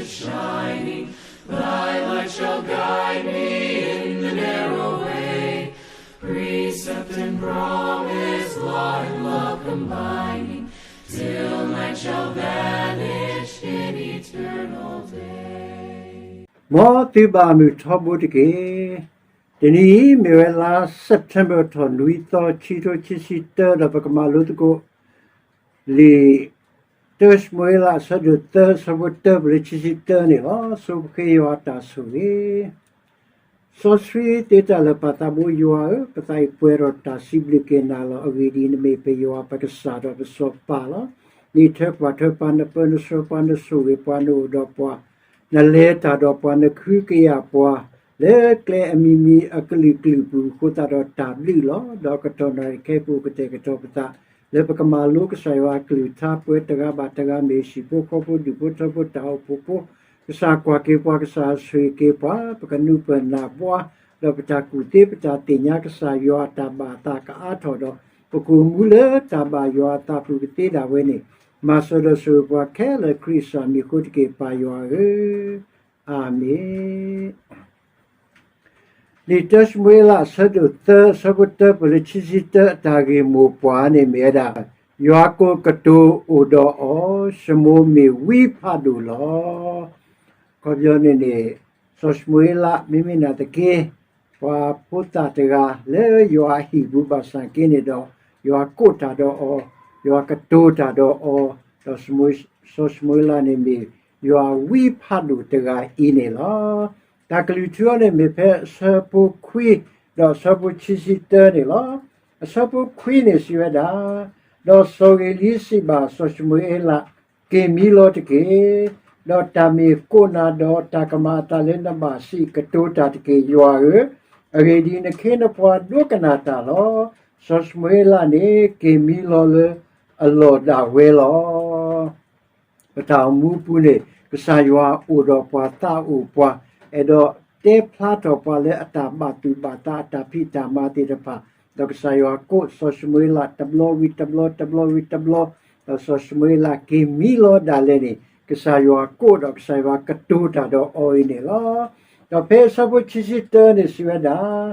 shining, thy light shall guide me in the narrow way. Precept and promise, law and love combining, till night shall vanish in eternal day. မ်သုဘၣ်မုာ်ထီဘိတက့ၢ်. တနံၤအံၤ မ့ၢ်ဝဲလါ September ထီၣ်နွံသီ ခံထိခံဆံတၢ ဒီးပကမၤလိသကိး လံာ် တၢၡမူၤအ့လး အဆၢဒိၣ်သၢ အဆၢဖိတၢပလၢခံဆံတၢန့ၣ်လီၤ. ဆိပဃ့ယွၤအတၢ်ဆိၣ်ဂ့ၤ. စီဆှံသ့တၢ်လၢာ် ပၢ်သးဘိယွၤဧၢ, ပသးအံၤပှဲၤဒီးတၢ်စံးဘျုးက့ၤနၤလီၤ. အဂ့ၢ်ဒ်အံၤ, နမ့ၢ်ပယွၤပကစၢ်ဒီးပစီၤပၤလီၤ. နအံးထွဲကွၢ်ထွဲပှၤ, နပၢနဆှၢပှၤ, နဆိၣ်ဂ့ၤပှၤ, နအိၣ်ဒီးပှၤ, နလဲၤတၢ်ဒီးပှၤ, နကဟုကယာ်ပှၤ လၢကျဲအမံၤမံၤအကလုာ်ကလုာ်ပူၤအဃိသတးဒီး တၢ်ဘျုးလီၤ. ဒီးကတီၢ်နၣ်ရံၣ်ခဲအံၤပူၤ ကတဲာ်ကတီၤပသး လၢပကမၤလိကစၢ်ယွၤအကလုၢ်ကထါ ပှဲၤတဂၤဘၣ်တဂၤ မ့ၢ်ဟံၣ်ဖိဃီဖိ ဒူၣ်ဖိထၢဖိ တၢ်အိၣ်ဖှိၣ်ဖိ, ကစၢ်ကွၢ်က့ၤပှၤ, ကစၢ်ဆိၣ်ဂ့ၤက့ၤပှၤ, ပကနုာ်ပၢၢ်နၢ်ဘှါ, ဒီးပတၢ်ကူၣ်သ့ ပတၢ်သ့ၣ်ညါကစၢ်ယွၤအတၢ်ဘၣ်အသးကအါထီၣ်ဒီး ပကအိၣ်မူလၢတၢ်ဘၣ်ယွၤအသးပူၤကသ့ဒၣ်ဝဲန့ၣ်, မၤစၢၤဒီးဆိၣ်ဂ့ၤပှၤခဲလၢာ် ခရံာ်အမံၤအဃိတက့ၢ် ပၢ်ယွၤဧၢ, အၤမ့ၣ်. လံာ်တၢၡမူၤအ့လး အဆၢဒိၣ်သၢ အဆၢဖိတၢပၢၢ်လၢခံဆံတၢ အတၢ်ဂ့ၢ်မိၢ်ပှၢ်န့ၣ်မ့ၢ်ဝဲဒၣ်, ယွၤကိးကတိၤအိၣ်ဒီးအီၤ, ၡမူၤအ့လးမ့ၢ်ဝံဖးဒိၣ်လီၤ. အခီပညီန့ၣ်န့ၣ်, စီၤၡမူၤအ့လး မ့မ့ၢ်နာ်သက့ ပှၤဖိသၣ်တဂၤလၢယွၤအဟံၣ်ပူၤဘၣ်ဆၣ်က့န့ၣ်ဒီး, ယွၤကိးတၢ်ဒီးအီၤ, ယွၤကတိၤတၢ်ဒီးအီၤ, ဒီးစီၤၡမူၤအ့လးန့ၣ်မ့ၢ်ယွၤအဝံဖးဒိၣ်တဂၤအံၤန့ၣ်လီၤ. တၢ်ကလုၢ်ထူအီၤန့ၣ်မ့ၢ်ဖဲ အဆၢဖိခွံ ဒီးအဆၢဖိခံဆံတၢန့ၣ်လီၤ. အဆၢဖိခွံန့ၣ်စံးဝဲဒၣ်, ဒီးစီၤဧ့လံစံးဘၣ်စီၤၡမူၤအ့လး, က့ၤမံလီၤတက့ၢ်. ဒီးတၢ်မ့ၢ်ကိးနၤဒီးတၢ်ကမၤအသးလၢနဘၣ်စံး ကတိၤတၢ်တက့ၢ် ယွၤဧၢ, အဂ့ၢ်ဒ်အံၤ, နခ့နပှၤဒိကနၣ်တၢ်လီၤ. စီၤၡမူၤအ့လးန့ၣ် က့ၤမံလီၤလၢအလီၢ်ဒၣ်ဝဲလီၤ. ပတၢ်အိၣ်မူအပူၤန့ၣ် ကစၢ်ယွၤအိၣ်ဒီးပှၤ သးအိၣ်ပှၤ, အဲၣ်ဒိးတဲဖျါထီၣ်ပှၤလၢအတၢ်ဘၣ်သူၣ်ဘၣ်သး အတၢ်ဖံးတၢ်မၤသ့ၣ်တဖၣ်, ဒီးကစၢ်ယွၤကိးစီၤၡမူၤအ့လး တဘျီဝံၤတဘျီ တဘျီဝံၤတဘျီ, ဒီးစီၤၡမူၤအ့လးက့ၤမံလီၤဒၣ်လဲာ်န့ၣ် ကစၢ်ယွၤကိးဒီး ကစၢ်ယွၤကတိၤတၢ်ဒီးအီၤအံၤန့ၣ်လီၤ. ဒီးဖဲအဆၢဖိခံဆံတၢန့ၣ်စံးဝဲဒၣ်,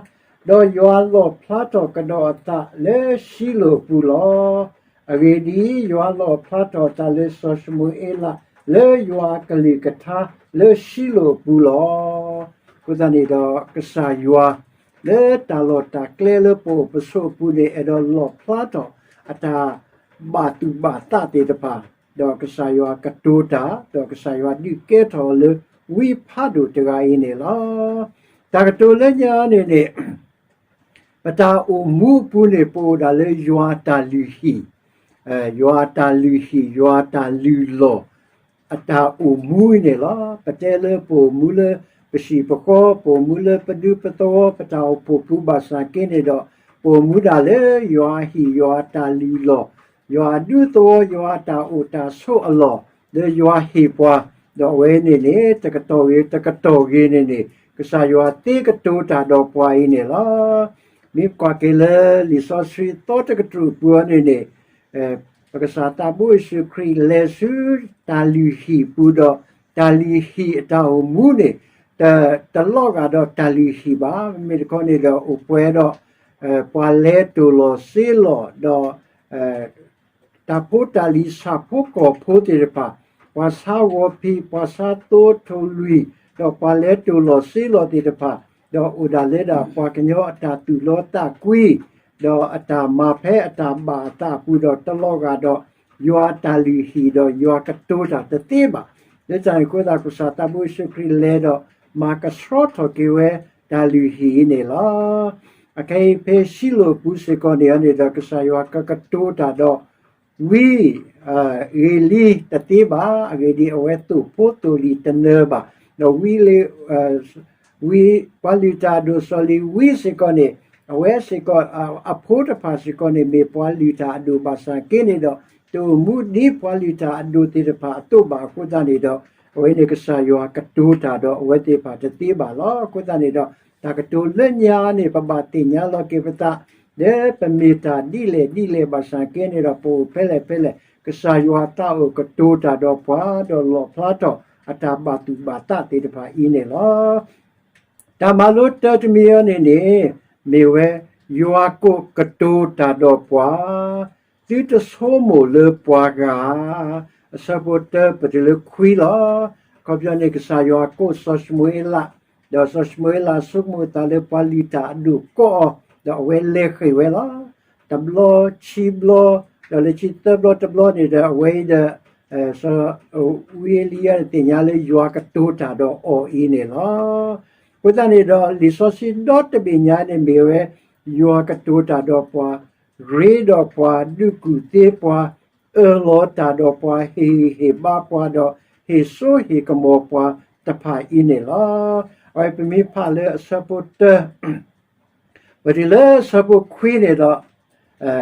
ဒီးယွၤလီၣ်ဖျါထီၣ်ကဒီးအသးလၢၡံလိၣ်အပူၤလီၤ. အဂ့ၢ်ဒ်အံၤ, ယွၤလီၣ်ဖျါထီၣ်အသးလၢစီၤၡမူၤအ့လး လၢယွၤအကလုၢ်ကထါလၢၡံလိၣ်အပူၤလီၤ. အဃိသတးန့ၣ်ဒီး ကစၢ်ယွၤ လၢတၢ်လီၢ်တၢ်ကျဲလၢပအိၣ်ပဆိးအပူၤန့ၣ် အဲၣ်ဒိးလီၣ်ဖျါထီၣ်အတၢ်ဘၣ်သူၣ်ဘၣ်သးသ့ၣ်တဖၣ်, ဒီးကစၢ်ယွၤကတိၤတၢ်, ဒီးကစၢ်ယွၤဒုးကဲထီၣ်အီၤလၢဝံဖးဒိၣ်တဂၤအံၤန့ၣ်လီၤ. တၢ်ကတိၤလၢညါန့ၣ်န့ၣ် ပတၢ်အိၣ်မူအပူၤန့ၣ် ပအိၣ်ဒၣ်လၢယွၤအတၢ်လုၢ်ဟံၣ်, ယွၤအတၢ်လုၢ်ဟံၣ် ယွၤအတၢ်လုၢ်လီၢ် အတၢ်အိၣ်မူအံၤန့ၣ်လီၤ. ပတဲလၢပအိၣ်မူလၢပဟံၣ်ပဃီ, ပအိၣ်မူလၢပဒူပသဝီ, ပတၢ်အိၣ်ဖှိၣ်ပူၤဘၣ်ဆၣ်က့န့ၣ်ဒီး, ပအိၣ်မူဒၣ်လၢယွၤအဟံၣ် ယွၤအတၢ်လုၢ်လီၢ်, ယွၤအဒူသဝီ ယွၤအတၢ်အိၣ်တၢ်ဆိးအလီၢ် လၢယွၤဟ့ၣ်ပှၤ, ဒီးအဝဲန့ၣ်န့ၣ် တကတီၢ်ဂ့ၤတကတီၢ်ဂ့ၤန့ၣ်န့ၣ် ကစၢ်ယွၤသ့ကတိၤတၢ်ဒီးပှၤအံၤန့ၣ်လီၤ. မ့ၢ်ပကွၢ်က့ၤလၢလံာ်စီဆှံသီတကတြူၢ်အပူၤအံၤန့ၣ်န့ၣ် ပကစၢ်သးဘိယ့ၣ်ၡူးခရံာ်လဲၤဆူတၢ်လုၢ်ဟံၣ်အပူၤဒီး တၢ်လုၢ်ဟံၣ်အတၢ်အိၣ်မူန့ၣ် တလီၤဂာ်ဒီးတၢ်လုၢ်ဟံၣ်ဘၣ်. မ့မ့ၢ်တခီန့ၣ်ဒီး အိၣ်ပှဲၤဒီး ပှၤလဲၤတိၢ်လီၤစ့လီၤဒီး တၢ်ဖိတၢ်လံၤဆၣ်ဖိကီၢ်ဖိသ့ၣ်တဖၣ်, ပှၤဆါဂီၤဖံး, ပှၤဆါသိထိၣ်လွံၢ်, ဒီးပှၤလဲၤတိၢ်လီၤစ့လီၤသ့ၣ်တဖၣ်, ဒီးအိၣ်ဒၣ်လၢဒၣ်ပှၤကညီအတၢ်သူၣ်လီသးကွံ, ဒီးအတၢ်မၤဖဲအတၢ်ဘၣ်အသးအပူၤဒီးတလီၤဂာ်ဒီး ယွၤအတၢ်လုၢ်ဟံၣ်ဒီးယွၤကတိၤတၢ်တသ့ဘၣ်. လၢတၢ်န့ၣ်အဃိသတး ကစၢ်သးဘိယ့ၣ်ၡူးခရံာ်လဲၤဒီးမၤကဆှီထီၣ်က့ၤဝဲတၢ်လုၢ်ဟံၣ်အံၤန့ၣ်လီၤ. အခဲအံၤဖဲၡံလိၣ်အပူၤစ့ၢ်ကီးန့ၣ်န့ၣ်ဒီး ကစၢ်ယွၤကကတိၤတၢ်ဒီး ဝံဧ့လံတသ့ဘၣ်. အဂ့ၢ်ဒ်အံၤ, အဝဲသိၣ်ဖိသိၣ်လံၤတနၢၤဘၣ်. ဒီးဝံလၢ ဝံ, ပှၤလုၢ်တၢ်အဒိၣ်စီၤလံၤဝံစ့ၢ်ကီးန့ၣ်, အဝဲစ့ၢ်ကီး အဖိတဖၣ်စ့ၢ်ကီးန့ၣ် မ့ၢ်ပှၤလုၢ်တၢ်အဒိၣ်ဘၣ်ဆၣ်က့န့ၣ်ဒီး, တအိၣ်မူဒ်ပှၤလုၢ်တၢ်အဒိၣ်သ့ၣ်တဖၣ်အသိးဘၣ်အဃိသတးန့ၣ်ဒီး, အဝဲန့ၣ်ကစၢ်ယွၤကတိၤတၢ်ဒီးအဝဲသ့ၣ်တဖၣ်တသ့ဘၣ်လီၤ. အဃိသတးန့ၣ်ဒီး တၢ်ကတိၤလၢညါန့ၣ် ပဘၣ်သ့ၣ်ညါလီၤက့ၤပသး လၢပမ့ၢ်တၢ်ဒ်လဲၣ်ဒ်လဲၣ်ဘၣ်ဆၣ်က့န့ၣ်ဒီး ပအိၣ်ဖဲလဲၣ်ဖဲလဲၣ် ကစၢ်ယွၤသးအိၣ်ကတိၤတၢ်ဒီးပှၤ ဒီးလီၣ်ဖျါထီၣ် အတၢ်ဘၣ်သူၣ်ဘၣ်သးသ့ၣ်တဖၣ်အံၤန့ၣ်လီၤ. တၢ်မၤလိတၢတမံၤအံၤန့ၣ်န့ၣ် မ့ၢ်ဝဲ ယွၤကိးကတိၤတၢ်ဒီးပှၤ, သုတဆိကမိၣ်လၢပှၤဂၤ, အဆၢဖိတၢပတုၤလၢခွံလီၤ. အခီပညီန့ၣ် ကစၢ်ယွၤကိးစီၤၡမူၤအ့လး, ဒီးစီၤၡမူၤအ့လးဆိကမိၣ်သးလၢပှၤလုၢ်တၢ်အဒိၣ်ကိးအီၤ, ဒီးအဝဲလဲၤဃ့ၢ်ဝဲလီၤ. တဘျီဆံဘျီ, ဒီးလၢဆံသၢဘျီတဘျီန့ၣ်ဒီး အဝဲအံၤဒီး စီၤဝံၤအ့လံယၤန့ၣ် သ့ၣ်ညါလၢယွၤကတိၤတၢ်ဒီးအီၤအံၤန့ၣ်လီၤ. အဃိသတးန့ၣ်ဒီး လံာ်စီဆှံဒီတဘ့ၣ်ညါန့ၣ်မ့ၢ်ဝဲ ယွၤကတိၤတၢ်ဒီးပှၤ, ရ့ဒီးပှၤ, ဒုးကူၣ်သ့ပှၤ, အၢၣ်လီၤတၢ်ဒီးပှၤ, ဟ့ၣ်ဂံၢ်ဟ့ၣ်ဘါပှၤဒီး ဟ့ၣ်စိဟ့ၣ်ကမီၤပှၤတဖၣ်အံၤန့ၣ်လီၤ. အဝဲပမ့ၢ်ဖးလၢအဆၢဖိတၢ ပတုၤလၢအဆၢဖိခွံန့ၣ်ဒီး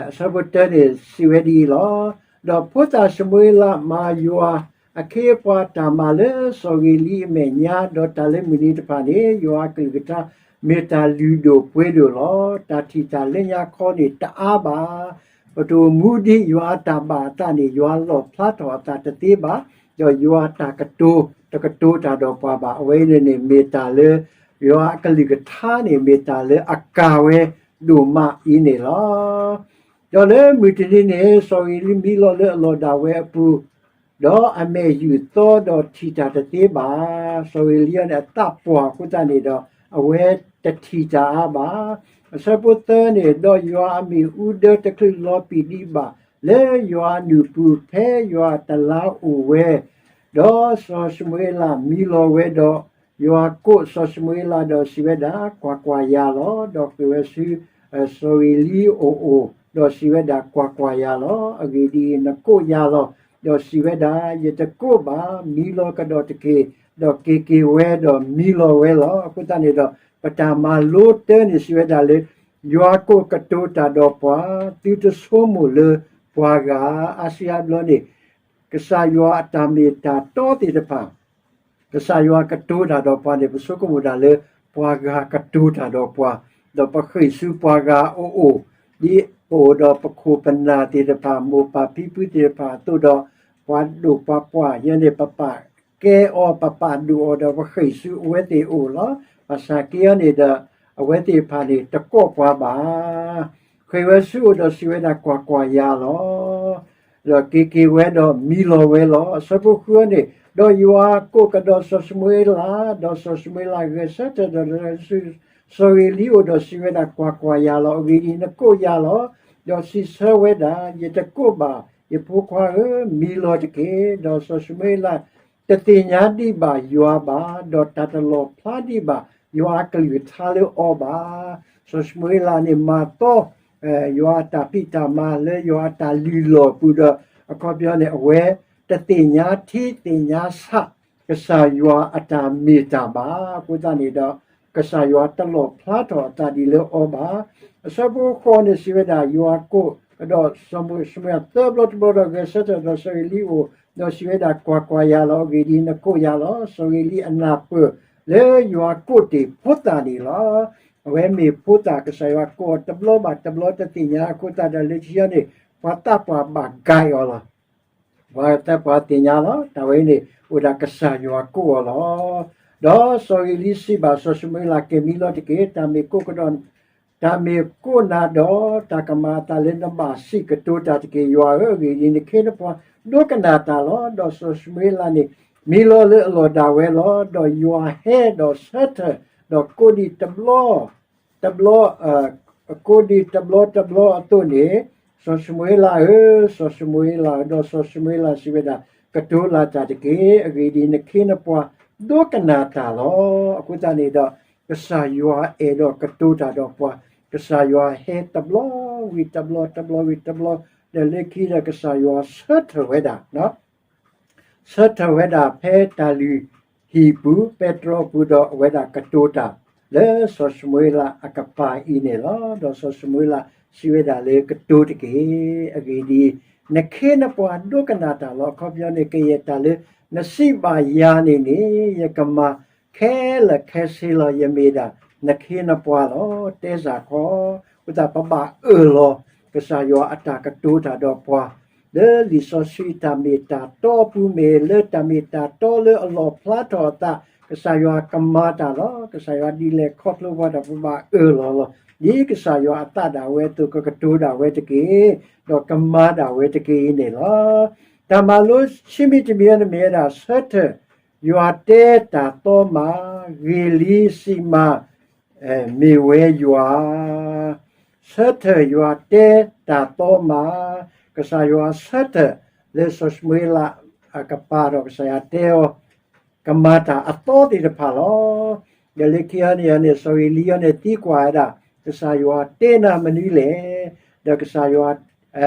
အဆၢဖိတၢန့ၣ်စံးဝဲဒ်အံၤလီၤ. ဒီးဖိသၣ်ၡမူၤအ့လးမၤယွၤ အခ့အပှၤတၢ်မၤလၢစီၤဂ့ၤလံအမဲာ်ညါ, ဒီးတၢ်လၢမုၢ်နံၤတဖၣ်န့ၣ် ယွၤအကလုၢ်ကထါ မ့ၢ်တၢ်လုၢ်ဒိၣ်ပှ့ၤဒိၣ်လီၤ. တၢ်ထံၣ်တၢ်လၢညါခီန့ၣ်တအါဘၣ်. ပတအိၣ်မူဒ်ယွၤအတၢ်ဘၣ်အသးန့ၣ် ယွၤလီၣ်ဖျါထီၣ်အသးတသ့ဘၣ်, ဒီးယွၤအတၢ်ကတိၤ တကတိၤတၢ်ဒီးပှၤဘၣ်. အဝဲအံၤန့ၣ်န့ၣ်မ့ၢ်တၢ်လၢ ယွၤအကလုၢ်ကထါန့ၣ် မ့ၢ်တၢ်လၢအကၤဝဲဒိၣ်မးအံၤန့ၣ်လီၤ. ဒီးလၢမုၢ်တနံၤန့ၣ် စီၤဂ့ၤလံမံလီၤလၢအလီၢ်ဒၣ်ဝဲအပူၤ, ဒီးအမဲာ်ယူာ်သီဒီးထံၣ်တၢ်တသ့ဘၣ်. စီၤဂ့ၤလံန့ၣ် အသးပှၢ်အဃိသတးန့ၣ်ဒီး အဝဲတထံၣ်တၢ်အါဘၣ်. အဆၢဖိသၢန့ၣ်, ဒီးယွၤအမ့ၣ်အူဒၢတချုးလီၤပံာ်ဒံးဘၣ် လၢယွၤအနုၢ်ပူၤ ဖဲယွၤအတလါအိၣ်ဝဲ, ဒီးစီၤၡမူၤအ့လးမံလီၤဝဲဒီး ယွၤကိးစီၤၡမူၤအ့လးဒီးစံးဝဲဒၣ်, ကွၢ်ကွၢ်, ယၤလီၤ. ဒီးဃ့ၢ်ဝဲဆူ စီၤဂ့ၤလံအအိၣ်, ဒီးစံးဝဲဒၣ်, ကွၢ်ကွၢ်, ယၤလီၤ. အဂ့ၢ်ဒ်အံၤ, နကိးယၤလီၤ. ဒီးစံးဝဲဒၣ်, ယတကိးဘၣ်, မံလီၤကဒီးတက့ၢ်. ဒီးက့ၤက့ၤဝဲဒီးမံလီၤဝဲလီၤ. အဃိသတးန့ၣ်ဒီး ပတၢ်မၤလိတၢန့ၣ်စံးဝဲဒၣ်လၢ ယွၤကိးကတိၤတၢ်ဒီးပှၤ, သုတဆိကမိၣ်လၢပှၤဂၤ. အါစုအါဘျီန့ၣ် ကစၢ်ယွၤအတၢ်မ့ၢ်တၢ်တီသ့ၣ်တဖၣ် ကစၢ်ယွၤကတိၤတၢ်ဒီးပှၤန့ၣ် ပဆိကမိၣ်ဒၣ်လၢ ပှၤဂၤကတိၤတၢ်ဒီးပှၤ, ဒီးပဃ့ၢ်ဆူပှၤဂၤအအိၣ်, ဒ်ပအိၣ်ဒီးပခိၣ်ပနၢ်သ့ၣ်တဖၣ် မိၢ်ပၢ်ဖံဖုသ့ၣ်တဖၣ်အသိးဒီး ပှၤဒိၣ်ပှၤပှၢ်ယဲန့ၣ် ပပာ်ကဲအီၤ ပပာ်ဒိၣ်အီၤဒီးပဃ့ၢ်ဆူအဝဲသ့ၣ်အအိၣ်လီၤ. ဘၣ်ဆၣ်က့အံၤန့ၣ်ဒီး အဝဲသ့ၣ်တဖၣ်န့ၣ် တကိးပှၤဘၣ်. ဃ့ၢ်ဝဲဆူအအိၣ်ဒီးစံးဝဲဒၣ် ကွၢ်ကွၢ်, ယၤလီၤ. ဒီးက့ၤက့ၤဝဲဒီးမံလီၤဝဲလီၤ. အဆၢဖိဃုန့ၣ်, ဒီးယွၤကိးကဒီးစီၤၡမူၤအ့လး, ဒီးစီၤၡမူၤအ့လးဂဲၤဆၢထၢၣ်ဒီး စီၤဂ့ၤလံအအိၣ်ဒီးစံးဝဲဒၣ်, ကွၢ်ကွၢ်, ယၤလီၤ. အဂ့ၢ်ဒ်အံၤ, နကိးယၤလီၤ. ဒီးစံးဆၢဝဲဒၣ်, ယတကိးဘၣ်, ယဖိခွါဧၢ, မံလီၤတက့ၢ်. ဒီးစီၤၡမူၤအ့လးတသ့ၣ်ညါဒံးဘၣ်ယွၤဘၣ်, ဒီးတၢ်တလီၣ်ဖျါဒံးဘၣ်ယွၤအကလုၢ်ကထါလၢအီၤဘၣ်. စီၤၡမူၤအ့လးန့ၣ်မၤသီ ယွၤအတၢ်ဖံးတၢ်မၤလၢယွၤအတၢ်လုၢ်လီၢ်ပူၤဒီး အခီပညီန့ၣ် အဝဲတသ့ၣ်ညါထံသ့ၣ်ညါဆး ကစၢ်ယွၤအတၢ်မ့ၢ်တၢ်ဘၣ်. အဃိသတးန့ၣ်ဒီး ကစၢ်ယွၤတလီၣ်ဖျါထီၣ်အသးဒ်လၢအီၤဘၣ်. အဆၢဖိဃိးန့ၣ်စံးဝဲဒၣ်, ယွၤကိးကဒီးစီၤၡမူၤအ့လးသၢဘျီတဘျီဒီး ဂဲၤဆၢထၢၣ်ဒီးစီၤဂ့ၤလံအအိၣ်, ဒီးစံးဝဲဒၣ်, ကွၢ်ကွၢ်, ယၤလီၤ. အဂ့ၢ်ဒ်အံၤ, နကိးယၤလီၤ. စီၤဂ့ၤလံအနၢ်ပၢၢ်လၢယွၤကိးတ့ၢ်ဖိသၣ်န့ၣ်လီၤ. အဝဲမ့ၢ်ဖိသၣ် ကစၢ်ယွၤကိးအီၤတဘျီဘၣ်တဘျီတသ့ၣ်ညါအဃိသတးဒီး လၢခံန့ၣ် ပှၤသးပှၢ်ဘၣ်ကဲအီၤလီၤ. ပှၤသးပှၢ်သ့ၣ်ညါလီၤ. တၢ်ဝဲအံၤန့ၣ် အိၣ်ဒၣ်ကစၢ်ယွၤကိးအီၤလီၤ. ဒီးစီၤဂ့ၤလံစံးဘၣ်စီၤၡမူၤအ့လး, ကဲမံလီၤတက့ၢ်. တၢ်မ့ၢ်ကိးကဒီး တၢ်မ့ၢ်ကိးနၤဒီး တၢ်ကမၤအသးလၢနဘၣ်စံးကတိၤတၢ်တက့ၢ်, ယွၤဧၢ, အဂ့ၢ်ဒ်အံၤ, နခ့နပှၤဒိကနၣ်တၢ်လီၤ. ဒီးစီၤၡမူၤအ့လးန့ၣ် မံလီၤလၢအလီၢ်ဒၣ်ဝဲလီၤ. ဒီးယွၤဟဲဒီးဆၢထၢၣ်, ဒီးကိးဒံးတဘျီ တဘျီ ကိးဒံးတဘျီတဘျီအသိးန့ၣ်, စီၤၡမူၤအ့လးဧၢ, စီၤၡမူၤအ့လးဧၢ, ဒီးစီၤၡမူၤအ့လးစံးဝဲဒၣ်, ကတိၤလၢ်တၢ်တက့ၢ်. အဂ့ၢ်ဒ်အံၤ, နခ့နပှၤဒိကနၣ်တၢ်လီၤ. အဃိသတးန့ၣ်ဒီး ကစၢ်ယွၤအဲၣ်ဒိးကတိၤတၢ်ဒီးပှၤ, ကစၢ်ယွၤဟဲတဘျီဝံၤတဘျီ တဘျီဝံၤတဘျီ, ဒီးလၢခံဒီးကစၢ်ယွၤဆၢထၢၣ်ဝဲဒၣ် ဆၢထၢၣ်ဝဲဒၣ်ဖဲတၢ်လုၢ်ဟံၣ်ပူၤ ပဲတြီပူၤဒီးအဝဲဒၣ်ကတိၤတၢ် လၢစီၤၡမူၤအ့လးအကပၤအံၤန့ၣ်လီၤ. ဒီးစီၤၡမူၤအ့လးစံးဝဲဒၣ်လၢကတိၤတက့ၢ်. အဂ့ၢ်ဒ်အံၤ, နခ့နပှၤဒိကနၣ်တၢ်လီၤ. အခီပညီန့ၣ် ကယဲၢ်တၢ်လၢနစံးဘၣ်ယၤန့ၣ်န့ၣ် ယကမၤခဲလၢာ်ခဲဆ့လီၤ. ယမ့ၢ်ဒၣ် နခ့နပှၤလီၤ. တဲစၢ်ခီ, အဃိသတးပဘၣ်အၢၣ်လီၤ ကစၢ်ယွၤအတၢ်ကတိၤတၢ်ဒီးပှၤ လၢလံာ်စီဆှံတၢ်မ့ၢ်တၢ်တီအပူၤမ့ၢ် လၢတၢ်မ့ၢ်တၢ်တီလၢအလီၣ်ဖျါထီၣ်အသး ကစၢ်ယွၤကမၤတၢ်လီၤ. ကစၢ်ယွၤဒ်လဲၣ်ခီဖျိပှၤဒီး ပဘၣ်အၢၣ်လီၤလီၤ. ဒ်ကစၢ်ယွၤအသးဒၣ်ဝဲအသိး ကကတိၤဒၣ်ဝဲတက့ၢ်, ဒီးကမၤဒၣ်ဝဲတက့ၢ်န့ၣ်လီၤ. တၢ်မၤလိဆံးမံၤတမံၤအံၤန့ၣ်မ့ၢ်ဝဲဒၣ် ဆၢထၢၣ် ယွၤတဲတၢ်သီမး, ဂ့ၢ်လံစံးမး, မ့ၢ်ဝဲယွၤ ဆၢထၢၣ်ယွၤတဲတၢ်သီမး, ကစၢ်ယွၤဆၢထၢၣ်လၢစီၤၡမူၤအ့လးအကပၤဒီး ကစၢ်ယွၤတဲအီၤ ကမၤတၢ်အသီသ့ၣ်တဖၣ်လီၤ. ဒီးလၢခံအံၤန့ၣ်န့ၣ် စီၤအ့လံအံၤန့ၣ်သံကွၢ်ဝဲဒၣ် ကစၢ်ယွၤတဲနၤမနုၤလဲၣ်, ဒီးကစၢ်ယွၤ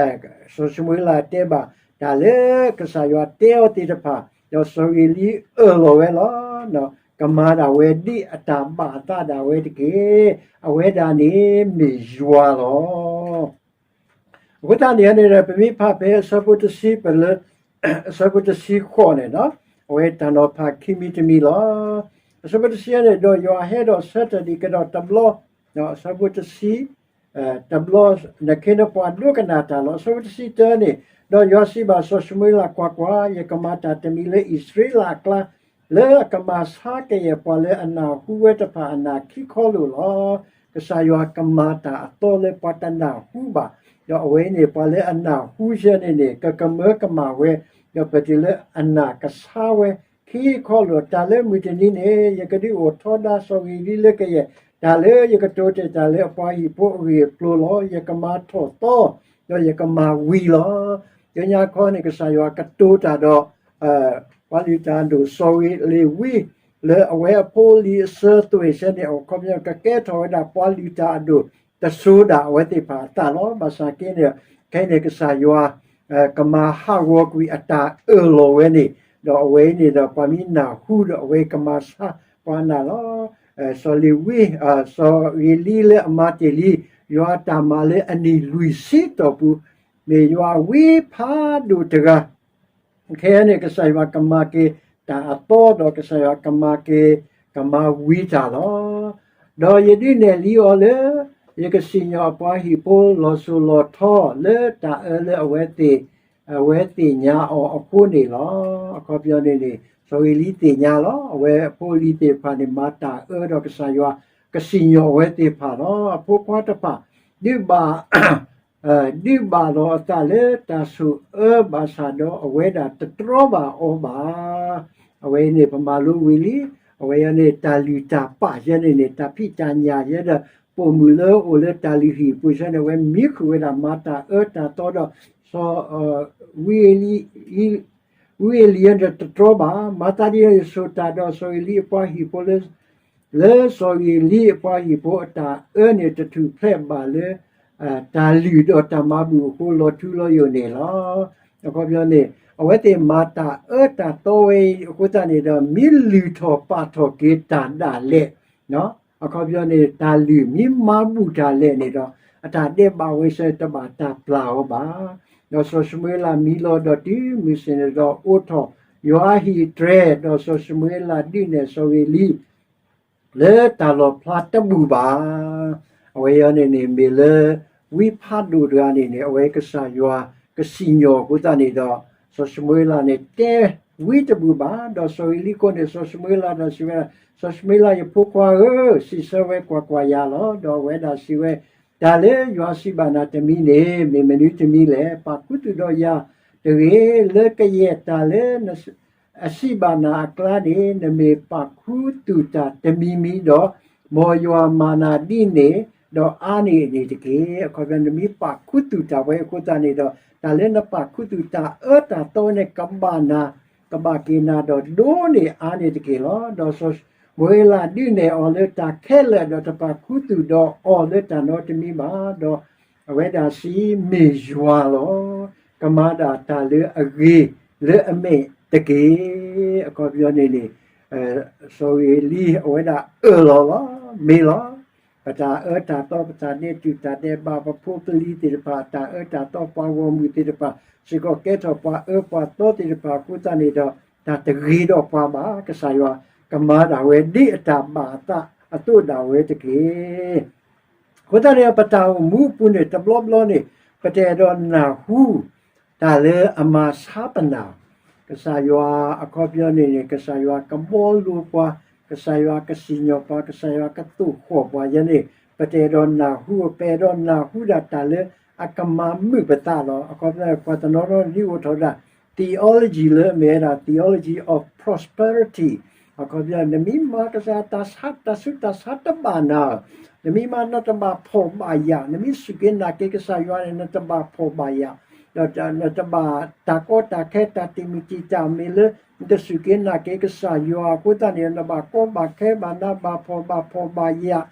စီၤၡမူၤအ့လးတဲဘၣ် တၢ်လၢကစၢ်ယွၤတဲအီၤသ့ၣ်တဖၣ်, ဒီးစီၤအ့လံအၢၣ်လီၤဝဲလီၤ. ကမၤဒၣ်ဝဲဒ်အတၢ်ဘၣ်အသးဒၣ်ဝဲတက့ၢ်. အဝဲဒၣ်န့ၣ်မ့ၢ်ယွၤလီၤ. အဃိသတးန့ၣ်န့ၣ်ဒီး ပမ့ၢ်ဖးဖဲအဆၢဖိတဆံ ပလၢ အဆၢဖိတဆံဃိးန့ၣ်ဒီး အဝဲတၢ်နီၤဖးခံမံၤတမံၤလီၤ. အဆၢဖိတဆံန့ၣ် ဒီးယွၤဟဲဒီးဆၢထၢၣ်ဒံးကဒီးတဘျီ, အဆၢဖိတဆံ တဘျီ နခ့နပှၤဒိကနၣ်တၢ်လီၤ. အဆၢဖိတဆံတၢန့ၣ်, ဒီးယွၤစံးဘၣ်စီၤၡမူၤအ့လး, ကွၢ်ကွၢ်, ယကမၤတၢ်တမံၤလၢအံၣ်စရ့လးအကျါ လၢအကမၤဆါကယဲၢ်ပှၤလၢအနၢ်ဟူဝဲတဖၣ်အနၢ်ခံခီလိာ်လီၤ. ကစၢ်ယွၤကမၤတၢ်အသီလၢပှၤတနၢ်ဟူဘၣ်, ဒီးအဝဲအံၤန့ၣ် ပှၤလၢအနၢ်ဟူဆၢန့ၣ်န့ၣ် ကကမၢကမၣ်ဝဲ, ဒီးပတုၤလၢအနၢ်ကဆါဝဲခံခီလိာ်, တၢ်လၢမုၢ်တနံၤန့ၣ် ယကဒုးအိၣ်ထီဒါစီၤဂ့ၤလံလၢကယဲၢ်, တၢ်လၢယကတိၤတ့ၢ်တၢ်လၢအပှၤဟံၣ်ဖိအဂ့ၢ်အကျိၤလီၤ. ယကမၤထီၣ်သီ, ဒီးယကမၤဝံၤလီၤ. လၢညါခီန့ၣ် ကစၢ်ယွၤကတိၤတၢ်ဒီး ပှၤလုၢ်တၢ်အဒိၣ်စီၤဂ့ၤလံဝံ လၢအဝဲအဖိအလံၤအစၢၤသွဲၣ်ဆၢန့ၣ် အခီပညီကကဲထီၣ်ဝဲဒၣ်ပှၤလုၢ်တၢ်အဒိၣ်တစိၤဒၣ်အဝဲသ့ၣ်တဖၣ်အသးလီၤ. ဘၣ်ဆၣ်က့န့ၣ် ခဲအံၤန့ၣ် ကစၢ်ယွၤ ကမၤဟးဂီၤကွံာ်အတၢ်အၢၣ်လီၤဝဲန့ၣ်, ဒီးအဝဲအံၤန့ၣ်ဒီး ပှၤမ့ၢ်နၢ်ဟူဒီးအဝဲကမၤဆါပှၤနၢ်လီၤ. စီၤလ့ၤဝံ, စီၤဂ့ၤလံလၢအမၤတ့ၢ်လံ ယွၤအတၢ်မၤလၢအနံၣ်လွံၢ်ဆံတီၢ်ပူၤ, မ့ၢ်ယွၤအဝံဖးဒိၣ်တဂၤ ခဲအံၤန့ၣ် ကစၢ်ယွၤကမၤက့ၤတၢ်အသီ ဒီးကစၢ်ယွၤကမၤက့ၤ ကမၤဝံၤတၢ်လီၤ. ဒီးယဒုးနဲၣ်လံအီၤလၢ ယကစံၣ်ညီၣ်အပှၤဟံၣ်ဖိလီၤစိၤလီၤထီ လၢတၢ်အၢလၢအဝဲသ့ၣ် အဝဲသ့ၣ်ညါအီၤအဃိန့ၣ်လီၤ. အခီပညီန့ၣ်န့ၣ် စီၤဂ့ၤလံသ့ၣ်ညါလီၤ. အဝဲအဖိအလံၤသ့ၣ်တဖၣ်န့ၣ် မၤတၢ်အၢဒီးကစၢ်ယွၤ ကစံၣ်ညီၣ်အဝဲသ့ၣ်တဖၣ်လီၤ. အဖိခွါတဖၣ် ဒုးဘၣ် ဒုးဘၣ်လီၤအသးလၢတၢ်ဆိၣ်အၢဘၣ်ဆၣ်ဒီး အဝဲဒၣ်တတြီဘၣ်အီၤဘၣ်. အဝဲန့ၣ် ပမၤလိဝံၤလံ, အဝဲအံၤန့ၣ် တၢ်လုၢ်တၢ်ပာ်ယဲန့ၣ်န့ၣ် တၢ်ဖံးတၢ်ညၣ်ယဲဒီး ပိာ်မုၣ်လၢအအိၣ်လၢတၢ်လုၢ်ဟံၣ်ပူၤဆၢန့ၣ် အဝဲမံဃုာ်ဝဲဒၣ်မၤတၢ်အၢတၢ်သီဒီး စီၤ ဝံဧလံ ဝံဧလံယဲန့ၣ်တတြီဘၣ်. မၤသးဒ်န့ၣ် ယဆိၣ်တၢ်ဒီးစီၤဂ့ၤလံအပှၤဟံၣ်ဖိလၢ လၢစီၤဂ့ၤလံအပှၤဟံၣ်ဖိအတၢ်အၢန့ၣ် တထူၣ်ဖျဲးဘၣ်လၢ တၢ်လုၢ်ဒီးတၢ်မၤဘူၣ်အဃိ လီၤထူလီၤယိာ်န့ၣ်လီၤ. အခီပညီန့ၣ် အဝဲသ့ၣ်မၤတၢ်အၢတၢ်သီဝဲအံၤအဃိသတးန့ၣ်ဒီး မ့ၢ်လုၢ်ထီၣ်ပာ်ထီၣ်က့ၤတၢ်ဒၣ်လဲာ် အခီပညီန့ၣ် တၢ်လုၢ်မ့ၢ်မၤဘူၣ်တၢ်လဲာ်န့ၣ်ဒီး အတၢ်ဒဲးဘးဝဲဆၢတဘၣ်တၢ်ပျၢ်အီၤဘၣ်. ဒီးစီၤၡမူၤအ့လးမံလီၤဒီးတုၤမုၢ်ဆ့ၣ်န့ၣ်ဒီး အိးထီၣ်ယွၤအဟံၣ်အတြဲၤ, ဒီးစီၤၡမူၤအ့လးဒုးနဲၣ်စီၤဂ့ၤလံ လၢတၢ်လီၣ်ဖျါတဘူၣ်ဘၣ်. အဝဲအံၤန့ၣ်န့ၣ် မ့ၢ်လၢ ဝံဖးဒိၣ်တဂၤန့ၣ်န့ၣ် အဝဲကစၢ်ယွၤကစံၣ်ညီၣ်အဃိသတးန့ၣ်ဒီး စီၤၡမူၤအ့လးန့ၣ် တဲဝံတဘူၣ်ဘၣ်. ဒီးစီၤဂ့ၤလံကိးန့ၣ် စီၤၡမူၤအ့လးဒီးစံးဝဲ, စီၤၡမူၤအ့လး ယဖိခွါဧၢ, စံးဆၢဝဲကွၢ်ကွၢ်ယၤလီၤ. ဒီးအဝဲဒၣ်စံးဝဲ, တၢ်လၢယွၤစံးဘၣ်နၤတမံၤန့ၣ် မ့ၢ်မနုၤတမံၤလဲၣ်. ပာ်ခူသူၣ်ဒီးယၤတဂ့ၤ, လၢကယဲၢ်တၢ်လၢ အစံးဘၣ်နၤအကျါန့ၣ် နမ့ၢ်ပာ်ခူသူၣ်တၢ်တမံၤမံၤဒီး, မ်ယွၤမၤနၤဒ်န့ၣ် ဒီးအါန့ၢ်န့ၣ်တက့ၢ်. အခီပညီ နမ့ၢ်ပာ်ခူသူၣ်တၢ်ဝဲအဃိသတးန့ၣ်ဒီး တၢ်လၢနပာ်ခူသူၣ်တၢ်အၢတၢ်သီဝဲန့ၣ် ကဘၣ်နၤ, ကဘၣ်က့ၤနၤဒီးဒိၣ်န့ၢ်အါန့ၢ်တက့ၢ်လီၤ. ဒီးစီၤၡမူၤအ့လးဒုးနဲၣ်အီၤလၢတၢ်ခဲလၢာ်ဒီးတပာ်ခူသူၣ်ဒီးအီၤလၢတၢ်နီတမံၤဘၣ်. ဒီးအဝဲဒၣ်စံး မ့ၢ်ယွၤလီၤ. ကမၤဒၣ်တၢ်လၢအဂ့ၤလၢအမဲာ်တက့ၢ်. အခီပညီန့ၣ်န့ၣ် စီၤဂ့ၤလံအဝဲဒၣ်အၢၣ်လီၤလီၤ, မ့ၢ်လီၤ. ပတၢ်အၢတၢ်သီ ပတၢ်ဒဲးတူာ်တၢ်ဒဲးဘး ပဖိပလံၤသ့ၣ်တဖၣ် တၢ်အၢတၢ်သီ ပှၤဂီၢ်မုၢ်သ့ၣ်တဖၣ် စ့ၢ်ကီးကဲထီၣ်ပှၤအၢပှၤသီသ့ၣ်တဖၣ်အဃိသတးန့ၣ်ဒီး တၢ်တဂ့ၤဒီးပှၤဘၣ်. ကစၢ်ယွၤကမၤဒၣ်ဝဲဒ်အတၢ်ဘၣ်အသးအသိးဒၣ်ဝဲတက့ၢ်. အဃိသတးန့ၣ် ပတၢ်အိၣ်မူအပူၤန့ၣ် တဘျီဘျီန့ၣ် ပတအဲၣ်ဒိးနၢ်ဟူ တၢ်လၢအမၤဆါပနၢ်, ကစၢ်ယွၤအခီပညီန့ၣ်န့ၣ် ကစၢ်ယွၤကဘီလိပှၤ, ကစၢ်ယွၤကစံၣ်ညီၣ်ပှၤ, ကစၢ်ယွၤကသိၣ်ဃီၣ်ပှၤယဲန့ၣ်, ပတအဲၣ်ဒိးနၢ်ဟူ, ပအဲၣ်ဒိးနၢ်ဟူဒၣ်တၢ်လၢအကမၤမုာ်ပသးလီၤ. အခီပညီ ပှၤတနီၤနီၤဒ်အိၣ်ထီၣ်ဝဲဒၣ် theology လၢအမ့ၢ်ဝဲဒၣ် theology of prosperity အခီပညီ နမ့ၢ်မၤကစၢ်တၢ်ဆါ တၢ်ဆူးတၢ်ဆါတဘၣ်နၤ, နမ့ၢ်မၤနတဘၣ်ဖှီၣ်ဘၣ်ယာ်, နမ့ၢ်စူၢ်က့ၤနာ်က့ၤကစၢ်ယွၤန့ၣ် နတဘၣ်ဖှီၣ်ဘၣ်ယာ်, ဒီးနတဘၣ်တၢ်ကီတၢ်ခဲ တၢ်တံာ်မုၢ်တံာ်တာ်မ့ၢ်လၢ နတစူၢ်က့ၤနာ်က့ၤကစၢ်ယွၤအဃိသတးန့ၣ် နဘၣ်ကီဘၣ်ခဲဘၣ်နးဘၣ်ဖှီၣ်ဘၣ်ဖှီၣ်ဘၣ်ယာ်,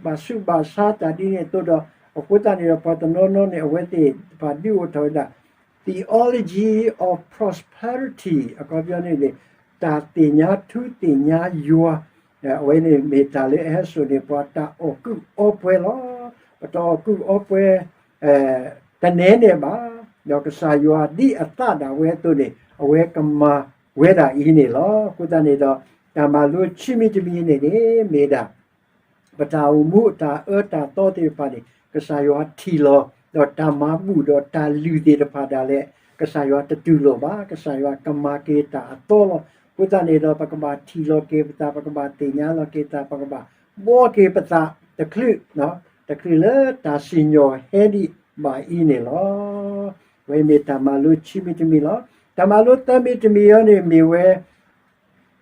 ဘၣ်ဆူးဘၣ်ဆါတၢ်ဒ်န့ၣ်အသိးဒီး အဃိသတးန့ၣ်ဒီး ပှၤတနီၤနီၤန့ၣ် အဝဲသ့ၣ်တဖၣ်ဒ်အိၣ်ထီၣ်ဝဲဒၣ် theology of prosperity အခီပညီန့ၣ်န့ၣ် တၢ်သ့ၣ်ညါထူသ့ၣ်ညါယွၤ, အဝဲန့ၣ်မ့ၢ်တၢ်လၢအဟဲစိာ်န့ၢ်ပှၤတၢ်အီၣ်ကုၢ်အီပှဲၤလီၤ. ပတၢ်အီၣ်ကုၢ်အီပှဲၤ တနဲန့ၣ်ဘၣ်, ဒီးကစၢ်ယွၤဒ်အသးဒၣ်ဝဲအသိးန့ၣ် အဝဲကမၤဝဲဒၣ်အံၤန့ၣ်လီၤ. အဃိသတးန့ၣ်ဒီး တၢ်မၤလိခံမံၤတမံၤန့ၣ်န့ၣ် မ့ၢ်ဒၣ် ပတၢ်အိၣ်မူအတၢ်အၢတၢ်သီသ့ၣ်တဖၣ်န့ၣ် ကစၢ်ယွၤထံၣ်လီၤ, ဒီးတၢ်မၤဘူၣ်ဒီးတၢ်လုၢ်သ့ၣ်တဖၣ်ဒၣ်လဲာ် ကစၢ်ယွၤတတူၢ်လိာ်ဘၣ်, ကစၢ်ယွၤကမၤက့ၤတၢ်အသီလီၤ. အဃိသတးန့ၣ်ဒီး ပကဘၣ်ထံၣ်လီၤက့ၤပသး, ပကဘၣ်သ့ၣ်ညါလီၤက့ၤသး, ပကဘၣ်ဘှီက့ၤပသးတချုး, တချုးလၢတၢ်စံၣ်ညီၣ်ဟဲဒံးဘၣ်အံၤန့ၣ်လီၤ. ဝဲမ့ၢ်တၢ်မၤလိခံမံၤတမံၤလီၤ. တၢ်မၤလိသၢမံၤတမံၤအံၤန့ၣ်မ့ၢ်ဝဲ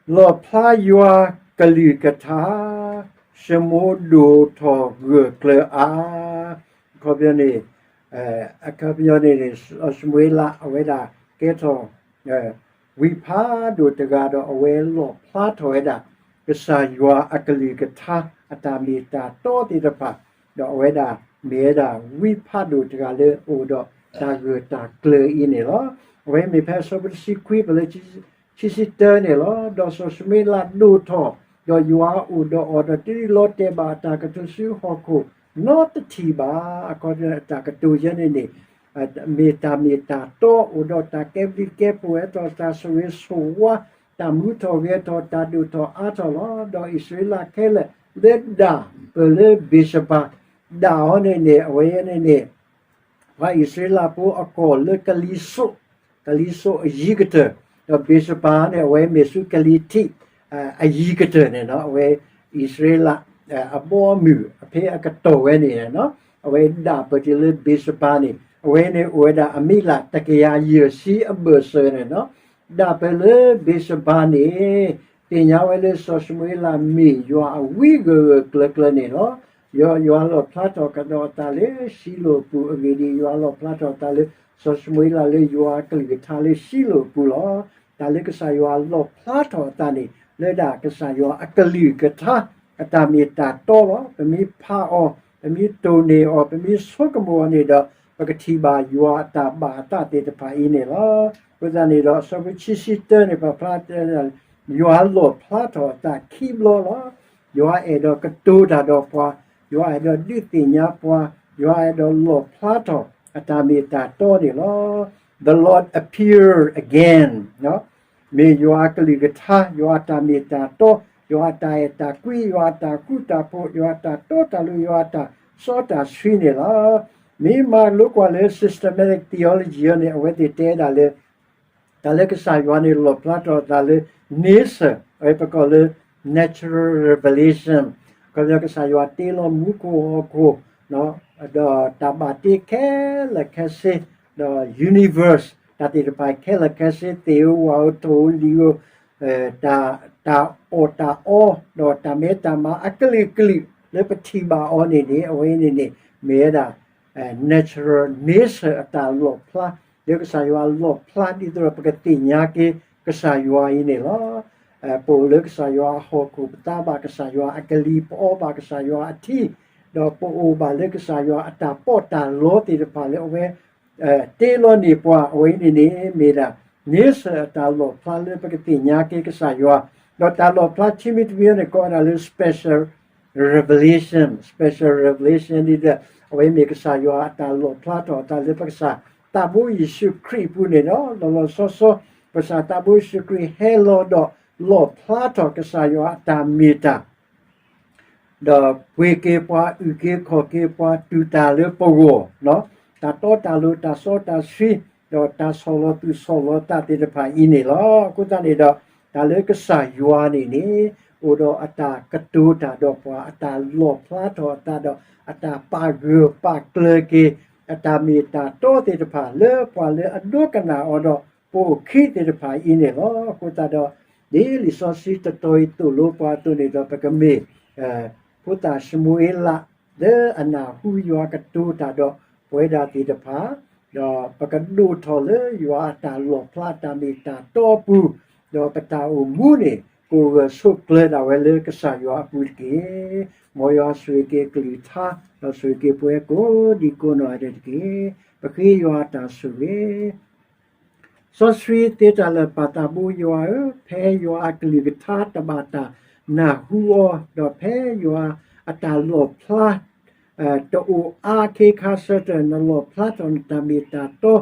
လီၣ်ဖျါယွၤကလုၢ်ကထါ, ရှမိဒိၣ်ထီၣ်ဂၢၢ်ကျၢၤအါ, အခီပညီန့ၣ်, အခီပညီန့ၣ်န့ၣ် စီၤၡမူၤအ့လးအဝဲဒၣ်ကဲထီၣ် ဝံဖးဒိၣ်တဂၤဒီးအဝဲလီၣ်ဖျါထီၣ်ဝဲဒၣ် ကစၢ်ယွၤအကလုၢ်ကထါ အတၢ်မ့ၢ်တၢ်တီသ့ၣ်တဖၣ်, ဒီးအဝဲဒၣ်မ့ၢ်ဝဲဒၣ်ဝံဖးဒိၣ်တဂၤလၢအအိၣ်ဒီးတၢ်ဂၢၢ်တၢ်ကျၢၤအံၤန့ၣ်လီၤ. အဝဲမ့ၢ်ဖဲအဆၢဖိတဆံခွံ ပလၢခံဆံတၢန့ၣ်လီၤ. ဒီးစီၤၡမူၤအ့လးဒိၣ်ထီၣ်, ဒီးယွၤအိၣ်ဒီးအီၤဒီးတုၤလီၤတဲာ်ဘၣ်အတၢ်ကတိၤဆူဟီၣ်ခိၣ်နီတထံၣ်ဘၣ်. အခီပညီအတၢ်ကတိၤယဲန့ၣ်န့ၣ် မ့ၢ်တၢ်မ့ၢ်တၢ်တီအိၣ်ဒီးတၢ်ကဲဘျုးကဲဖှိၣ် ဟဲထီၣ်တၢ်ဆိၣ်ဂ့ၤဆိၣ်ဝါ, တၢ်မူထီၣ်ဂဲၤထီၣ် တၢ်ဒိၣ်ထီၣ်အါထီၣ်လီၤ. ဒီးအံၣ်စရ့လးခဲလၢာ်လၢဒၣ်ပၢၢ်လၢဘ့းၡဘၤ, ဒၣ်အီၤန့ၣ်န့ၣ် အဝဲန့ၣ်န့ၣ် ပှၤအံၣ်စရ့လးဖိအကီၢ်လၢကလံၤစိး, ကလံၤစိးအယံၤကတၢၢ်, ဒီးဘ့းၡဘၤန့ၣ် အဝဲမ့ၢ်ဆူကလံၤထံး အယံၤကတၢၢ်န့ၣ်လီၤ. အဝဲအံၣ်စရ့လး အဘီအမုၢ်အဖဲအကတီၢ်ဝဲန့ၣ်န့ၣ်လီၤ. အဝဲဒၣ်ပၢၢ်တုၤလၢဘ့းၡဘၤန့ၣ် အဝဲန့ၣ်အိၣ်ဝဲဒၣ်အမံးလးတကယၤယဲၢ်ဆံအဘၢၣ်စၢၤန့ၣ်လီၤ. ဒၣ်ပၢၢ်လၢဘ့းၡဘၤန့ၣ် သ့ၣ်ညါဝဲလၢစီၤၡမူၤအ့လးမ့ၢ်ယွၤအဝံဂၢၢ်ဂၢၢ်ကျၢၤကျၢၤန့ၣ်လီၤ. ယွၤလီၣ်ဖျါထီၣ်ကဒီးအသးလၢရှံလိာ်ပူၤအဂ့ၢ်ဒ်အံၤ, ယွၤလီၣ်ဖျါထီၣ်အသးလၢ စီၤၡမူၤအ့လးလၢယွၤအကလုၢ်ကထါလၢရှံလိာ်ပူၤလီၤ. တၢ်လၢကစၢ်ယွၤလီၣ်ဖျါထီၣ်အသးန့ၣ် လၢဒၣ်ကစၢ်ယွၤအကလုၢ်ကထါ အတၢ်မ့ၢ်တၢ်တီလီၤ. ပမ့ၢ်ဖးအီၤ, ပမ့ၢ်တိၢ်န့ၢ်အီၤ, ပမ့ၢ်ဆိကမိၣ်အီၤန့ၣ်ဒီး ပကထံၣ်ဘၣ်ယွၤအတၢ်ဘၣ်အသးသ့ၣ်တဖၣ်အံၤန့ၣ်လီၤ. အဃိသတးန့ၣ်ဒီး အဆၢဖိခံဆံတၢန့ၣ် ပဖျါတဲ ယွၤလီၣ်ဖျါထီၣ်အသးခံဘျီလီၤ. ယွၤအဲၣ်ဒိးကတိၤတၢ်ဒီးပှၤ, ယွၤအဲၣ်ဒိးဒုးသ့ၣ်ညါပှၤ, ယွၤအဲၣ်ဒိးလီၣ်ဖျါထီၣ်အတၢ်မ့ၢ်တၢ်တီန့ၣ်လီၤ. The Lord appear again မ့ၢ်ယွၤအကလုၢ်ကထါ, ယွၤအတၢ်မ့ၢ်တၢ်တီ, ယွၤအတၢ်အဲၣ်တၢ်ကွံ, ယွၤအတၢ်ဃူတၢ်ဖိး, ယွၤအတၢ်တီတၢ်လိၤ, ယွၤအတၢ်စီတၢ်ဆှံန့ၣ်လီၤ. မ့ၢ်မၤလိကွၢ်လၢ systematic theology အံၤန့ၣ် အဝဲသ့ၣ်တဲဒၣ်လၢ တၢ်လၢကစၢ်ယွၤန့ၣ် လီၣ်ဖျါထီၣ်အသးလၢ nature အဝဲပကိးလၢ natural revelation ခီပညီကစၢ်ယွၤတ့လီၤမူခိၣ်ဟီၣ်ခိၣ် ဒီးတၢ်ဘၣ်တ့ခဲလၢာ်ခဲဆ့, ဒီး universe တၢ်သ့ၣ်တဖၣ်ခဲလၢာ်ခဲဆ့ သ့ၣ်ဧိၤဝၣ်ဧိၤထိၣ်ဧိၤလံၤဧိၤ တၢ်အီၣ်တၢ်အီ ဒီးတၢ်မဲတၢ်မါအကလုာ်ကလုာ် လၢပထံၣ်ဘၣ်အီၤန့ၣ်န့ၣ် အဝဲန့ၣ်န့ၣ် မ့ၢ်ဝဲဒၣ် natural nature အတၢ်လီၣ်ဖျါ, လၢကစၢ်ယွၤလီၣ်ဖျါဒ်သိးဒီးပကသ့ၣ်ညါက့ၤကစၢ်ယွၤအံၤန့ၣ်လီၤ. ပအိၣ်လၢကစၢ်ယွၤအဟီၣ်ခိၣ် ပသါဘၣ်ကစၢ်ယွၤအကလံၤ ပအီဘၣ်ကစၢ်ယွၤအထံ, ဒီးပအိၣ်ဘၣ်လၢကစၢ်ယွၤအတၢ်ပီးတၢ်လီသ့ၣ်တဖၣ်လၢအဝဲ တ့လီၤန့ၢ်ပှၤ အဝဲန့ၣ်န့ၣ် မ့ၢ်ဒၣ် nature အတၢ်လီၣ်ဖျါလၢပကသ့ၣ်ညါက့ၤကစၢ်ယွၤ, ဒီးတၢ်လီၣ်ဖျါခံမံၤတမံၤန့ၣ် ကိးဝဲဒၣ်လၢ special revelation, special revelation ဒ်ဒီး အဝဲမ့ၢ်ကစၢ်ယွၤအတၢ်လီၣ်ဖျါထီၣ်အသးလၢပကစၢ်သးဘိယ့ၣ်ၡူးခရံာ်အပူၤန့ၣ်ဒီး လီၤလီၤဆီဆီ ပကစၢ်သးဘိယ့ၣ်ၡူးခရံာ်ဟဲလီၤဒီးလီၣ်ဖျါထီၣ်ကစၢ်ယွၤအတၢ်မ့ၢ်တၢ် ဒီးပှ့ၤက့ၤပှၤ အုၣ်က့ၤခီၣ်က့ၤပှၤ တူၢ်တၢ်လၢပဂီၢ်, တၢ်တီတၢ်လိၤ တၢ်စီတၢ်ဆှံ, ဒီးတၢ်ဆီၣ်လီၤသူၣ်ဆီၣ်လီၤသးသ့ၣ်တဖၣ်အံၤန့ၣ်လီၤ. အဃိသတးန့ၣ်ဒီး တၢ်လၢကစၢ်ယွၤန့ၣ်န့ၣ် အိၣ်ဒီးအတၢ်ကတိၤတၢ်ဒီးပှၤ, အတၢ်လီၣ်ဖျါထီၣ်အသးဒီး အတၢ်ပာ်ဂၢၢ်ပာ်ကျၢၤက့ၤ အတၢ်မ့ၢ်တၢ်တီသ့ၣ်တဖၣ် လၢပှၤလၢအဒိကနၣ်အီၤဒီး ပအိၣ်ခံသ့ၣ်တဖၣ်အံၤန့ၣ်လီၤ. အဃိသတးဒီး ဒ်လံာ်စီဆှံတတီၤအံၤသိၣ်လိပှၤအသိးန့ၣ်ဒီး ပကမ့ၢ် ဖိသၣ်ၡမူၤအ့လး လၢအနၢ်ဟူယွၤကတိၤတၢ်ဒီးပဝဲဒၣ်သ့ၣ်တဖၣ်, ဒီးပကဒိၣ်ထီၣ်လၢယွၤအတၢ်လီၣ်ဖျါတၢ်မ့ၢ်တၢ်တီအပူၤ, ဒီးပတၢ်အိၣ်မူန့ၣ် ကအိၣ်ဂၢၢ်ဆိးကျၢၤဒၣ်ဝဲလၢကစၢ်ယွၤအပူၤတက့ၢ်. မ်ယွၤဆိၣ်ဂ့ၤက့ၤအကလုၢ်ကထါ, ဒီးဆိၣ်ဂ့ၤက့ၤပဝဲကိးဒံကိးနီၢ်ဂၤဒဲးတက့ၢ်. ပဃ့ယွၤအတၢ်ဆိၣ်ဂ့ၤ စီဆှံသ့တၢ်လၢာ်ပၢ်သးဘိယွၤဧၢ, ဖဲယွၤအကလုၢ်ကထါတဘၣ်တၢ်နၢ်ဟူအီၤ, ဒီးဖဲယွၤအတၢ်လီၣ်ဖျါ တအိၣ်အါခ့ခါဆၢကတီၢ် နလီၣ်ဖျါထီၣ်နတၢ်မ့ၢ်တၢ်တီ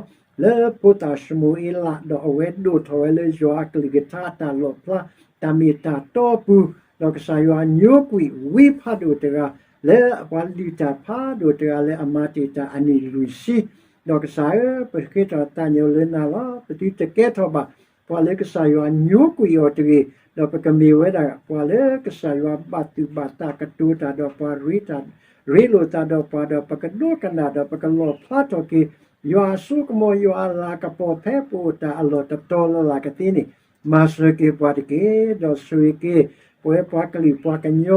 လၢဖိသၣ်ၡမူၤအ့လး, ဒီးအဝဲဒိၣ်ထီၣ်ဝဲလၢယွၤအကလုၢ်ကထါအတၢ်လီၣ်ဖျါ တၢ်မ့ၢ်တၢ်တီအပူၤ, ဒီးကစၢ်ယွၤညိကွံာ်ဝံဖးဒိၣ်တဂၤ လၢအပှၤလုၢ်တၢ်ဖးဒိၣ်တဂၤလၢအမၤတ့ၢ်တၢ်အနံၣ်လွံၢ်ဆံ, ဒီးကစၢ်ဧၢ, ပဃ့ထီၣ်သးညီလၢနၤလီၤ. ပသုတကဲထီၣ်ဘၣ် ပှၤလၢကစၢ်ယွၤညိကွံာ်အီၤတဂ့ၤ, ဒီးပကမ့ၢ်ဝဲဒၣ်ပှၤလၢကစၢ်ယွၤဘၣ်သူၣ်ဘၣ်သးကတိၤတၢ်ဒီးပှၤ, ရ့တၢ်, ရ့လိာ်သးဒီးပှၤ, ဒီးပကဒိကနၣ်ဒီးပကလီၣ်ဖျါထီၣ်က့ၤ ယွၤအစိကမီၤ ယွၤအလၤကပီၤ ဖဲပအိၣ်တၢ်အလီၢ်တတီၤလၢ်လၢ်ကသ့န့ၣ် မၤစၢၤက့ၤပှၤတက့ၢ်. ဒီးဆိၣ်ဂ့ၤက့ၤ ပဝဲပှၤကလုာ်ပှၤကညီ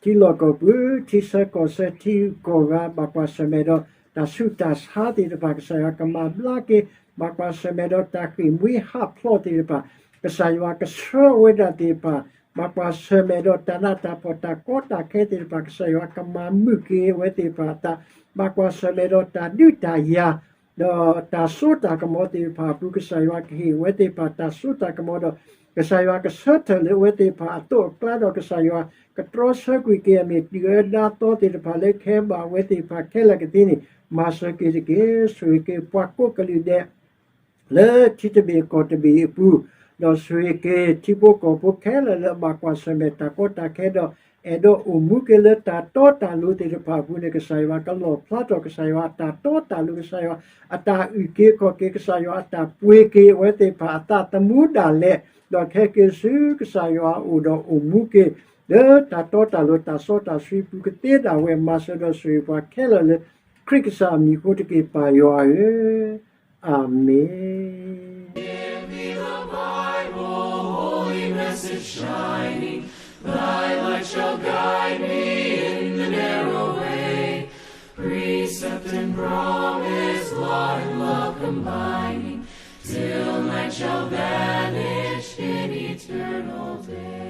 ထံလီၢ်ကီၢ်ပူၤ, ထံဆၢကီၢ်ဆၢ, ထံဂုၤကီၢ်ဂၤ, ဘၣ်ကွၢ်ဆၢၣ်မဲာ်ဒီးတၢ်ဆူးတၢ်ဆါသ့ၣ်တဖၣ် ကစၢ်ယွၤကမၤဘျါက့ၤ, ဘၣ်ကွၢ်ဆၢၣ်မဲာ်ဒီးတၢ်ဃ့ၢ်မှံဟးဖျိးသ့ၣ်တဖၣ် ကစၢ်ယွၤကဆှၢဝဲဒၣ်သ့ၣ်တဖၣ်, ဘၣ်ကွၢ်ဆၢၣ်မဲာ်ဒီးတၢ်နးတၢ်ဖှီၣ်တၢ်ကီတၢ်ခဲသ့ၣ်တဖၣ် ကစၢ်ယွၤကမၤမုာ်က့ၤအဝဲသ့ၣ်တဖၣ်အသး, ဘၣ်ကွၢ်ဆၢၣ်မဲာ်ဒီးတၢ်ဒုးတၢ်ယၤ ဒီးတၢ်စိတၢ်ကမီၤသ့ၣ်တဖၣ်အပူၤ ကစၢ်ယွၤကဟ့ၣ်အဝဲသ့ၣ်တဖၣ်တၢ်စိတၢ်ကမီၤဒီး ကစၢ်ယွၤကဆၢထၢၣ်လၢအဝဲသ့ၣ်တဖၣ်အသိးအကျါဒီး ကစၢ်ယွၤကတြီဆၢကွံာ်က့ၤအမ့ၢ်တုၤအၢဒါသီသ့ၣ်တဖၣ်လၢကဟဲဘၣ်ဝဲသ့ၣ်တဖၣ်ခဲလၢာ်ကသ့န့ၣ် မၤစၢၤက့ၤတက့ၢ်. ဆိၣ်ဂ့ၤက့ၤပှၤကိးကလုာ်ဒဲး လၢထံတဘ့ၣ်ကီၢ်တဘ့ၣ်အပူၤ, ဒီးဆိၣ်ဂ့ၤက့ၤထံဖိကီၢ်ဖိခဲလၢာ်လၢအဘၣ်ကွၢ်ဆၢၣ်မဲာ်တၢ်ကီတၢ်ခဲဒီး အဲၣ်ဒိးအိၣ်မူက့ၤလၢတၢ်တီတၢ်လိၤသ့ၣ်တဖၣ်အပူၤန့ၣ် ကစၢ်ယွၤကလီၣ်ဖျါထီၣ် ကစၢ်ယွၤအတၢ်တီတၢ်လိၤ ကစၢ်ယွၤအတၢ်အုၣ်က့ၤခီၣ်က့ၤ ကစၢ်ယွၤအတၢ်ပှ့ၤက့ၤအဝဲသ့ၣ်တဖၣ်အသးသမူဒၣ်လဲာ်, ဒီးကဟဲက့ၤဆူကစၢ်ယွၤအအိၣ်ဒီးအိၣ်မူက့ၤ လၢတၢ်တီတၢ်လိၤတၢ်စီတၢ်ဆှံပူၤကသ့ဒၣ်ဝဲ မၤစၢၤဒီးဆိၣ်ဂ့ၤပှၤခဲလၢာ်လၢ ခရံာ်ကစၢ်အမံၤအဃိတက့ၢ် ပၢ်ယွၤဧၢ, အၤမ့ၣ်. Give me the Bible, holy message shining, thy light shall guide me in the narrow way. Precept and promise, law and love combining, till night shall vanish in eternal day.